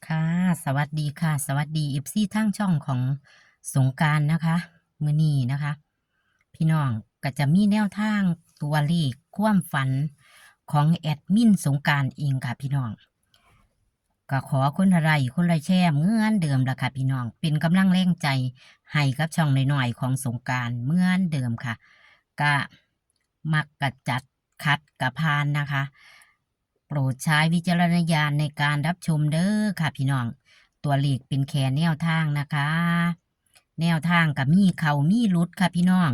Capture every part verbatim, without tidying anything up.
ค่ะ สวัสดีค่ะ สวัสดี เอฟซี ทางช่องของสงกรานต์นะคะ มื้อนี้นะคะ พี่น้องก็จะมีแนวทางตัวเลขความฝันของแอดมินสงกรานต์เองค่ะพี่น้อง ก็ขอคนละไลค์คนละแชร์เหมือนเดิมล่ะค่ะพี่น้อง เป็นกำลังแรงใจให้กับช่องน้อยๆของสงกรานต์เหมือนเดิมค่ะ ก็มักกะจัด ขัดกะผ่านนะคะ โปรดใช้วิจารณญาณในการรับชมเด้อค่ะพี่น้อง ตัวเลขเป็นแค่แนวทางนะคะ แนวทางก็มีเข้ามีหลุดค่ะพี่น้อง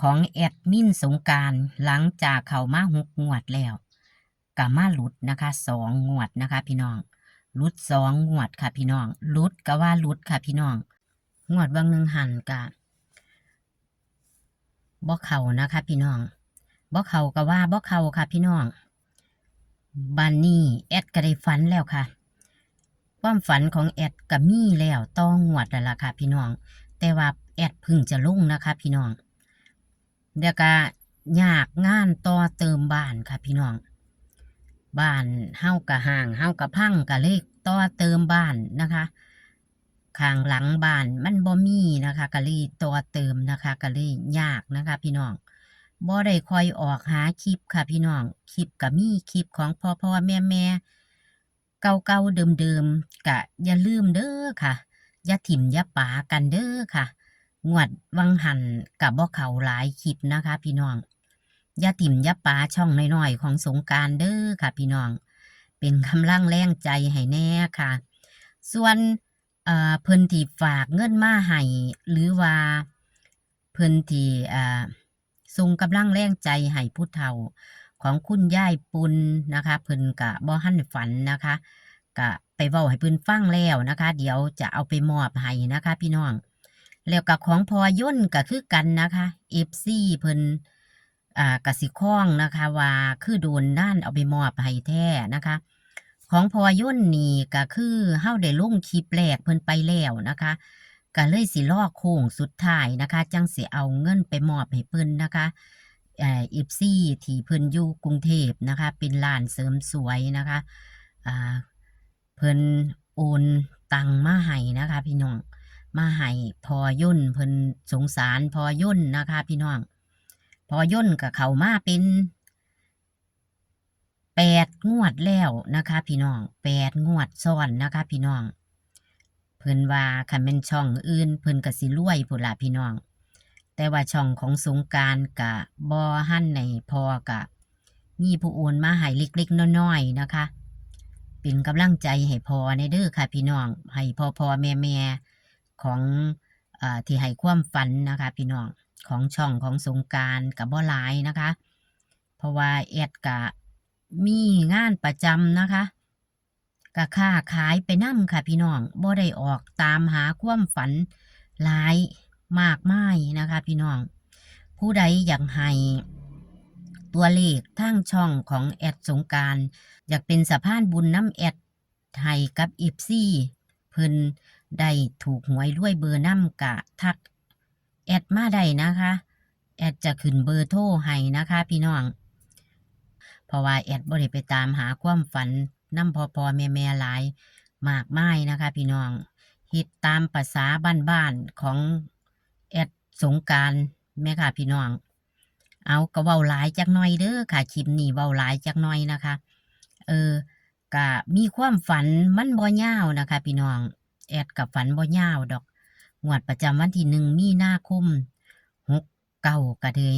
ของแอดมินสงกรานต์ หลังจากเข้ามาหกงวดแล้ว ก็มาหลุดนะคะ สองงวดนะคะพี่น้อง หลุดสองงวดค่ะพี่น้อง หลุดก็ว่าหลุดค่ะพี่น้อง งวดวังหนึ่งหั้นก็ บ่เข้านะคะพี่น้อง บ่เข้าก็ว่าบ่เข้าค่ะพี่น้อง บัดนี้แอดก็ได้ฝันแล้วค่ะ ความฝันของแอดก็มีแล้วต่องวดแล้วล่ะค่ะพี่น้อง แต่ว่าแอดเพิ่งจะลงนะคะพี่น้อง แล้วก็ยากงานต่อเติมบ้านค่ะพี่น้อง บ้านเฮาก็ฮ้าง เฮาก็พัง ก็เลยต่อเติมบ้านนะคะ ข้างหลังบ้านมันบ่มีนะคะ ก็เลยต่อเติมนะคะ ก็เลยยากนะคะพี่น้อง บ่ได้ค่อยออกหาคลิปค่ะพี่น้อง คลิปก็มีคลิปของพ่อๆแม่ๆ เก่าๆเดิมๆ ก็อย่าลืมเด้อค่ะ อย่าถิ่มอย่าปากันเด้อค่ะ งวดวังหั้นก็บ่เข้าหลายคลิปนะคะพี่น้อง อย่าถิ่มอย่าปาช่องน้อยๆของสงกรานต์เด้อค่ะพี่น้อง เป็นกำลังแรงใจให้แน่ค่ะ ส่วน เอ่อ เพิ่นที่ฝากเงินมาให้ หรือว่าเพิ่นที่ อ่า ส่งกำลังแรงใจให้ผู้เฒ่าของคุณยายปุณนะคะ เพิ่นก็บ่ทันฝันนะคะ ก็ไปเว้าให้เพิ่นฟังแล้วนะคะ เดี๋ยวจะเอาไปมอบให้นะคะพี่น้อง แล้วก็ของพ่อยนต์ก็คือกันนะคะ เอฟซี เพิ่น อ่า กสิคองนะคะ ว่าคือโดนนานเอาไปมอบให้แท้นะคะ ของพ่อยนต์นี่ก็คือเฮาได้ลงคลิปแรกเพิ่นไปแล้วนะคะ ก็เลยสิรอโค้งสุดท้ายนะคะ จั่งสิเอาเงินไปมอบให้เพิ่นนะคะ เอ่อ เอฟซี ที่เพิ่นอยู่กรุงเทพฯนะคะ เป็นร้านเสริมสวยนะคะ อ่า เพิ่นโอนตังมาให้นะคะพี่น้อง มาให้พ่อยนต์ เพิ่นสงสารพ่อยนต์นะคะพี่น้อง พ่อยนต์ก็เข้ามาเป็นแปดงวดแล้วนะคะพี่น้อง แปดงวดซ้อนนะคะพี่น้อง เพิ่นว่าคันแม่นช่องอื่นเพิ่นก็สิรวยพู้นล่ะพี่น้อง แต่ว่าช่องของสงกรานต์ก็บ่ทันได้ พ่อก็มีผู้โอนมาให้เล็กๆน้อยๆนะคะ เป็นกำลังใจให้พ่อแน่เด้อค่ะพี่น้อง ให้พ่อๆแม่ๆของ เอ่อ ที่ให้ความฝันนะคะพี่น้อง ของช่องของสงกรานต์ก็บ่หลายนะคะ เพราะว่าแอดก็มีงานประจำนะคะ ก็ค้าขายไปนำค่ะพี่น้อง บ่ได้ออกตามหาความฝันหลายมากมายนะคะพี่น้อง ผู้ใดอยากให้ตัวเลขทางช่องของแอดสงกรานต์ อยากเป็นสะพานบุญนำแอดให้กับเอฟซี เพิ่นได้ถูกหวยรวยเบอร์นำ กะทักแอดมาได้นะคะ แอดจะขึ้นเบอร์โทรให้นะคะพี่น้อง เพราะว่าแอดบ่ได้ไปตามหาความฝันนำพ่อๆแม่ๆหลายมากมายนะคะพี่น้อง เฮ็ดตามประสาบ้านๆของแอดสงกรานต์แหมค่ะพี่น้อง เอา ก็เว้าหลายจักหน่อยเด้อค่ะ คลิปนี้เว้าหลายจักหน่อยนะคะ เออ ก็มีความฝัน มันบ่ยาวนะคะพี่น้อง แอดก็ฝันบ่ยาวดอก งวดประจำวันที่หนึ่งมีนาคม หกเก้า ก็เลย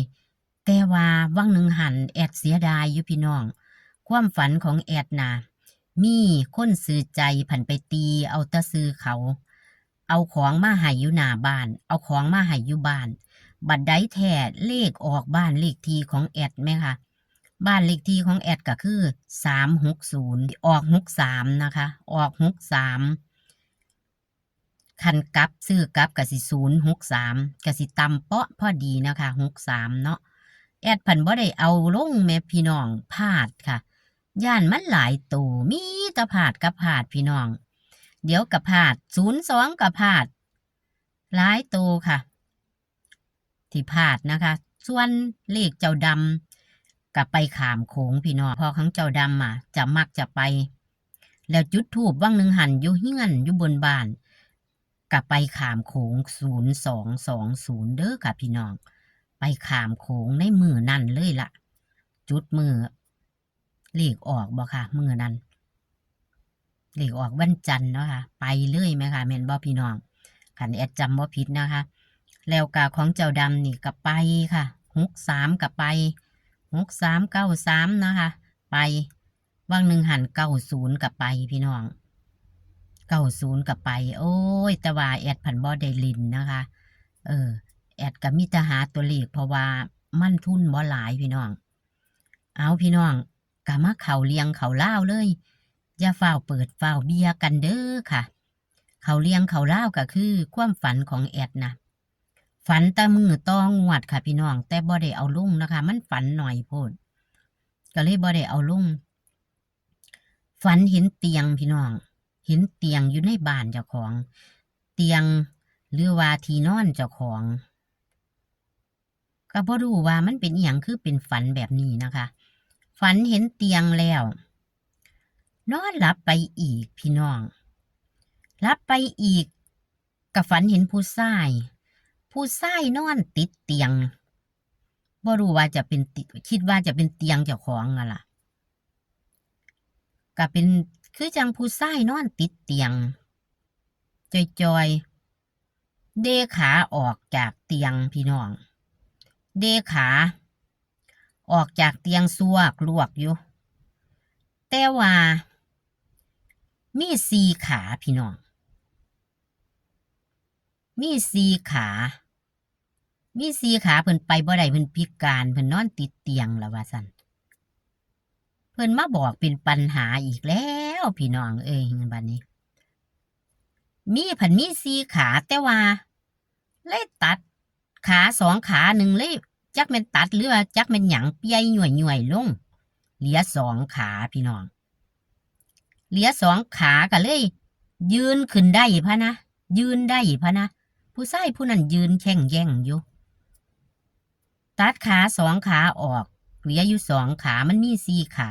แต่ว่าวังหนึ่งหั้นแอดเสียดายอยู่พี่น้อง ความฝันของแอดน่ะ มีคนซื่อใจผันไปตีเอาแต่ชื่อเขา เอาของมาให้อยู่หน้าบ้าน เอาของมาให้อยู่บ้าน บัดใดแท้เลขออกบ้านเลขที่ของแอดแหมค่ะ บ้านเลขที่ของแอดก็คือ สามหกศูนย์ ออก หกสาม นะคะ ออก หกสาม คันกลับ ซื้อกลับก็สิ ศูนย์หกสาม ก็สิต่ำเปาะพอดีนะคะ หกสาม เนาะ แอดผันบ่ได้เอาลงแหมพี่น้อง พลาดค่ะ ย้านมันหลายโต มีแต่พลาดกับพลาดพี่น้อง เดี๋ยวก็พลาด ศูนย์สอง ก็พลาด หลายโตค่ะ ที่พลาดนะคะ ส่วนเลขเจ้าดำก็ไปข้ามโขงพี่น้อง พ่อของเจ้าดำอะ จะมักจะไป แล้วจุดธูปวังหนึ่งหั้นอยู่เฮือนอยู่บนบ้าน ก็ไปข้ามโขง ศูนย์สองสองศูนย์ เด้อค่ะพี่น้อง ไปข้ามโขงในมื้อนั้นเลยล่ะ จุดมื้อเลขออกบ่คะ มื้อนั้น เลขออกวันจันทร์เนาะค่ะ ไปเลยแม่ค่ะ แม่นบ่พี่น้อง คันแอดจำบ่ผิดนะคะ แล้วก็ของเจ้าดำนี่ก็ไปค่ะ หกสาม ก็ไป หกสาม เก้าสาม นะคะ ไป วังหนึ่งหั้น เก้าศูนย์ ก็ไปพี่น้อง เก้าศูนย์ ก็ไป โอ้ย แต่ว่าแอดพันบ่ได้เล่นนะคะ เออ แอดก็มีแต่หาตัวเลข เพราะว่ามันทุนบ่หลายพี่น้อง เอาพี่น้อง ก็มาเข้าเรื่องเข้าราวเลย อย่าฟ้าวเปิดฟ้าวเบียกันเด้อค่ะ เข้าเรื่องเข้าราวก็คือความฝันของแอดนะ ฝันแต่มื้อต่องวดค่ะพี่น้อง แต่บ่ได้เอาลงนะคะ มันฝันหน่อยโพด ก็เลยบ่ได้เอาลง ฝันเห็นเตียงพี่น้อง เห็นเตียงอยู่ในบ้านเจ้าของ เตียง หรือว่าที่นอนเจ้าของ ก็บ่รู้ว่ามันเป็นอิหยังคือเป็นฝันแบบนี้นะคะ ฝันเห็นเตียงแล้ว นอนหลับไปอีกพี่น้อง หลับไปอีก ก็ฝันเห็นผู้ชาย ผู้ชายนอนติดเตียง บ่รู้ว่าจะเป็นติ คิดว่าจะเป็นเตียงเจ้าของนั่นล่ะ ก็เป็นคือจั่งผู้ชายนอนติดเตียง จ่อยๆ เดขาออกจากเตียงพี่น้อง เดขาออกจากเตียงสวกลวกอยู่ แต่ว่ามีสี่ขาพี่น้อง มีสี่ขา มีสี่ขา เพิ่นไปบ่ได้ เพิ่นพิการ เพิ่นนอนติดเตียงแล้วว่าซั่น เพิ่นมาบอกเป็นปัญหาอีกแล้วพี่น้องเอ้ย บัดนี้ มี พันมีสี่ขา แต่ว่าเลยตัดขาสองขาหนึ่งเลย จักแม่นตัดหรือว่าจักแม่นหยัง เปียย่วยๆ ลง เหลือสองขาพี่น้อง เหลือสองขาก็เลย ยืนขึ้นได้พะนะ ยืนได้พะนะ ผู้ชายผู้นั้นยืนแข่งแย่งอยู่ ตัดขาสองขาออก เหลืออยู่สองขา มันมีสี่ขา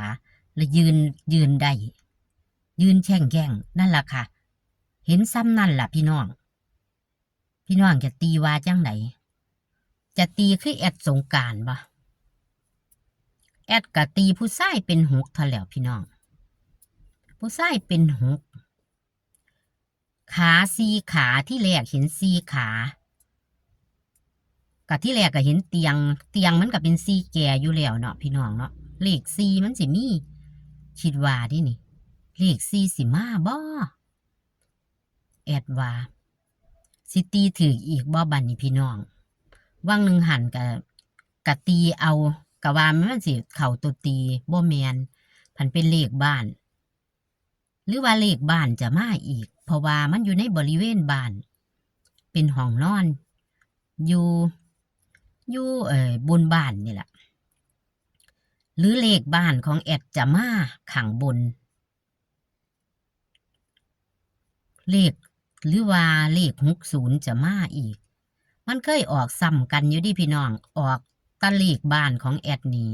แล้วยืน ยืนได้ ยืนแข่งแย่ง นั่นล่ะค่ะ เห็นส่ำนั่นล่ะพี่น้อง พี่น้องจะตีว่าจั่งใด จะตีคือแอดสงกรานต์บ่ แอดก็ตีผู้ชายเป็นหกเท่าแล้วพี่น้อง ผู้ชายเป็นหก ขาสี่ขา ที่แรกเห็นสี่ขา ก็ที่แรกก็เห็นเตียง เตียงมันก็เป็นสี่แก่อยู่แล้วเนาะพี่น้องเนาะ เลขสี่มันสิมี คิดว่าเด้นี่ เลขสี่สิมาบ่ แอดว่า สิตีถืกอีกบ่บัดนี้พี่น้อง วังหนึ่งหั้นก็ ก็ตีเอา ก็ว่ามันสิเข้าตัวตี บ่แม่น พันเป็นเลขบ้าน หรือว่าเลขบ้านจะมาอีก เพราะว่ามันอยู่ในบริเวณบ้าน เป็นห้องนอน อยู่ อยู่ เอ่อ บนบ้านนี่ล่ะ หรือเลขบ้านของแอดจะมาข้างบน เลข หรือว่าเลขหกศูนย์จะมาอีก มันเคยออกซ้ำกันอยู่เด้พี่น้อง ออกแต่เลขบ้านของแอดนี่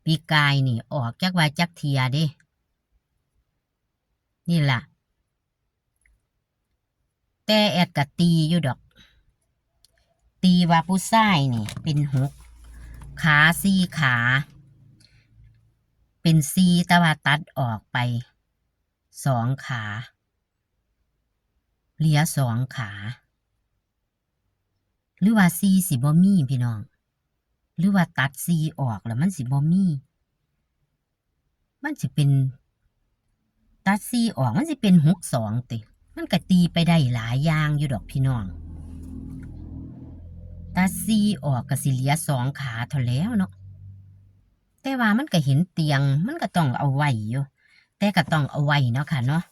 ปีกายนี่ออกจักว่าจักเทื่อเด้ นี่ล่ะ แต่แอดก็ตีอยู่ดอก ตีว่าผู้ชายนี่เป็นหก ขาสี่ขา เป็นสี่ แต่ว่าตัดออกไปสองขา เหลือสองขา หรือว่าสี่สิบ่มีพี่น้อง หรือว่าตัดสี่ออกแล้วมันสิบ่มี มันสิเป็น ตัดสี่ออกมันสิเป็นหกสองติ มันก็ตีไปได้หลายอย่างอยู่ดอกพี่น้อง ตัดสี่ออกก็สิเหลือสองขาเท่าแล้วเนาะ แต่ว่ามันก็เห็นเตียง มันก็ต้องเอาไว้อยู่ แต่ก็ต้องเอาไว้เนาะค่ะเนาะ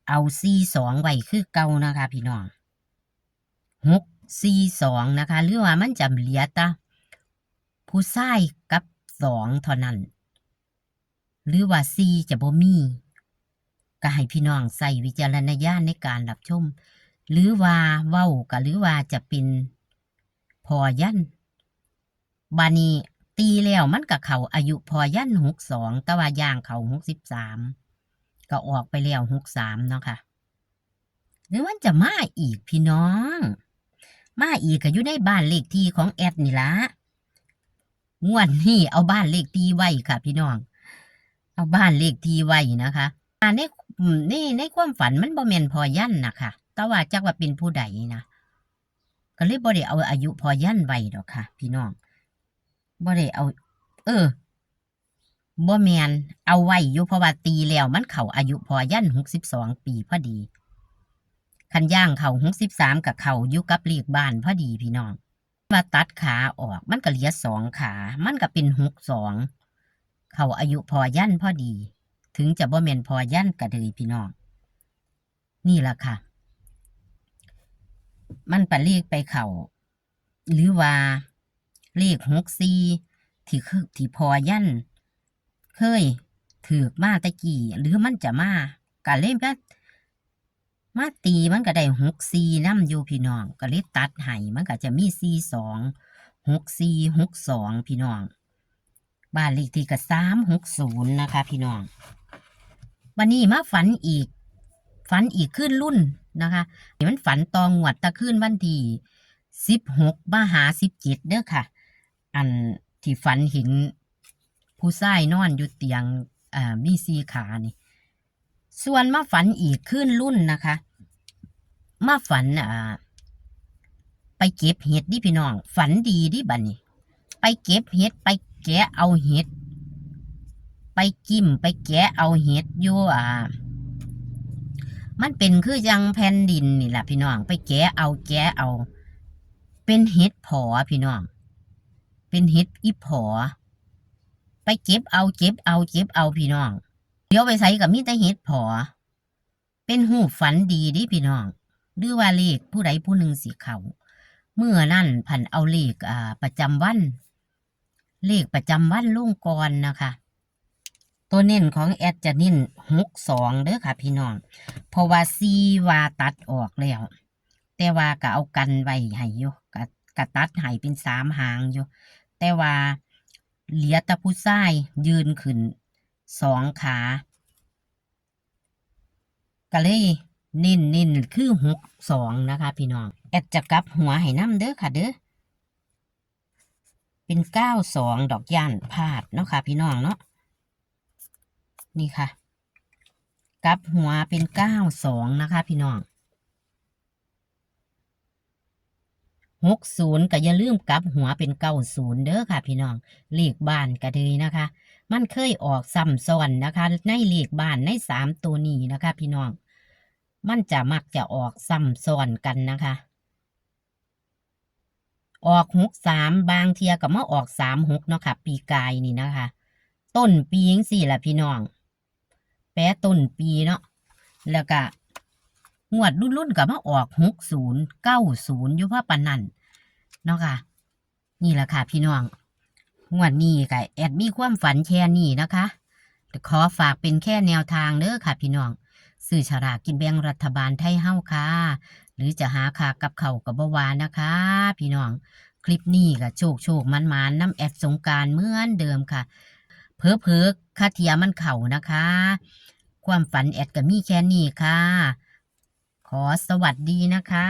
เอาสี่สองไว้คือเก่านะคะพี่น้อง หกสี่สองนะคะ หรือว่ามันจะเหลือแต่ผู้ชายกับสองเท่านั้น หรือว่าสี่จะบ่มี ก็ให้พี่น้องใช้วิจารณญาณในการรับชม หรือว่าเว้าก็ หรือว่าจะเป็นพ่อยัน บาดนี้ตีแล้วมันก็เข้าอายุพ่อยันหกสอง แต่ว่าย่างเข้าหกสิบสาม ก็ออกไปแล้ว หกสาม เนาะค่ะ หรือมันจะมาอีกพี่น้อง มาอีกก็อยู่ในบ้านเลขที่ของแอดนี่ละ งวดนี้เอาบ้านเลขที่ไว้ค่ะพี่น้อง เอาบ้านเลขที่ไว้นะคะ อ่า ใน อืม ใน ในความฝันมันบ่แม่นพ่อยันนะคะ แต่ว่าจักว่าเป็นผู้ใดนะ ก็เลยบ่ได้เอาอายุพ่อยันไว้ดอกค่ะ พี่น้อง บ่ได้เอา เออ บ่แม่น เอาไว้อยู่ เพราะว่าตีแล้วมันเข้าอายุพ่อยัน หกสิบสอง ปีพอดี คันย่างเข้า หกสิบสาม ก็เข้าอยู่กับเลขบ้านพอดีพี่น้อง ว่าตัดขาออก มันก็เหลือสองขา มันก็เป็น หกสอง เข้าอายุพ่อยันพอดี ถึงจะบ่แม่นพ่อยันก็เลยพี่น้อง นี่ล่ะค่ะ มันไปเลขไปเข้า หรือว่าเลข หกสี่ ที่คือ ที่พ่อยันเคยถืกมาแต่กี้ หรือมันจะมา ก็เลยมา มาตีมันก็ได้ หกสี่ นำอยู่พี่น้อง ก็เลยตัดให้ มันก็จะมี สี่สอง หกสี่ หกสอง พี่น้อง บ้านเลขที่ก็ สามหกศูนย์ นะคะพี่น้อง วันนี้มาฝันอีก ฝันอีกคืนรุ่นนะคะ นี่มันฝันต่องวดแต่คืนวันที่ สิบหก มาหา สิบเจ็ด เด้อค่ะ อันที่ฝันเห็นผู้ชายนอนอยู่เตียง อ่า มีสี่ขานี่ ส่วนมาฝันอีกคืนรุ่นนะคะ มาฝัน อ่า ไปเก็บเห็ดดิพี่น้อง ฝันดีดิบัดนี้ ไปเก็บเห็ด ไปแกะเอาเห็ด ไปจิ้ม ไปแกะเอาเห็ดอยู่ อ่า มันเป็นคือยังแผ่นดินนี่แหละพี่น้อง ไปแกะเอา แกะเอา เป็นเห็ดผอพี่น้อง เป็นเห็ดอีผอ ไปเก็บเอา เก็บเอา เก็บเอาพี่น้อง เดี๋ยวไปใส่ก็มีแต่เห็ดผอ เป็นรูปฝันดีเด้พี่น้อง หรือว่าเลขผู้ใดผู้หนึ่งสิเข้า มื้อนั้นผันเอาเลข อ่า ประจำวัน เลขประจำวันลงก่อนนะคะ ตัวเน้นของแอดจะเน้น หกสอง เด้อค่ะพี่น้อง เพราะว่า สี่ ว่าตัดออกแล้ว แต่ว่าก็เอากันไว้ให้อยู่ ก็ ก็ตัดให้เป็นสามหางอยู่ แต่ว่าเหลือแต่ผู้ชายยืนขึ้นสองขา ก็เลยเน้นๆ คือ หกสอง นะคะพี่น้อง แอดจะกลับหัวให้นำเด้อค่ะเด้อ เป็น เก้าสอง ดอก ย้านพลาดเนาะค่ะพี่น้องเนาะ นี่ค่ะ กลับหัวเป็น เก้าสอง นะคะพี่น้อง หกศูนย์ ก็อย่าลืมกลับหัวเป็น เก้าศูนย์ เด้อค่ะพี่น้อง เลขบ้านก็ดีนะคะ มันเคยออกซ้ำซ้อนนะคะ ในเลขบ้านในสามตัวนี้นะคะพี่น้อง มันจะมักจะออกซ้ำซ้อนกันนะคะ ออก หกสาม บางเทื่อก็มาออก สามหก เนาะค่ะ ปีกายนี่นะคะ ต้นปีจังซี้ล่ะพี่น้อง แปะต้นปีเนาะ แล้วก็งวดรุ่นๆ ก็มาออก หกศูนย์ เก้าศูนย์ อยู่พอปานนั้นเนาะค่ะ นี่ล่ะค่ะพี่น้อง งวดนี้ก็แอดมีความฝันแค่นี้นะคะ ขอฝากเป็นแค่แนวทางเด้อค่ะพี่น้อง ซื้อฉลากกินแบ่งรัฐบาลไทยเฮาค่ะ หรือจะหาค่ากับข้าวก็บ่ว่านะคะ พี่น้อง คลิปนี้ก็โชคๆ หมานๆ นำแอดสงกรานต์เหมือนเดิมค่ะ เผลอๆ คาเทียมันเข้านะคะ ความฝันแอดก็มีแค่นี้ค่ะ ขอสวัสดีนะคะ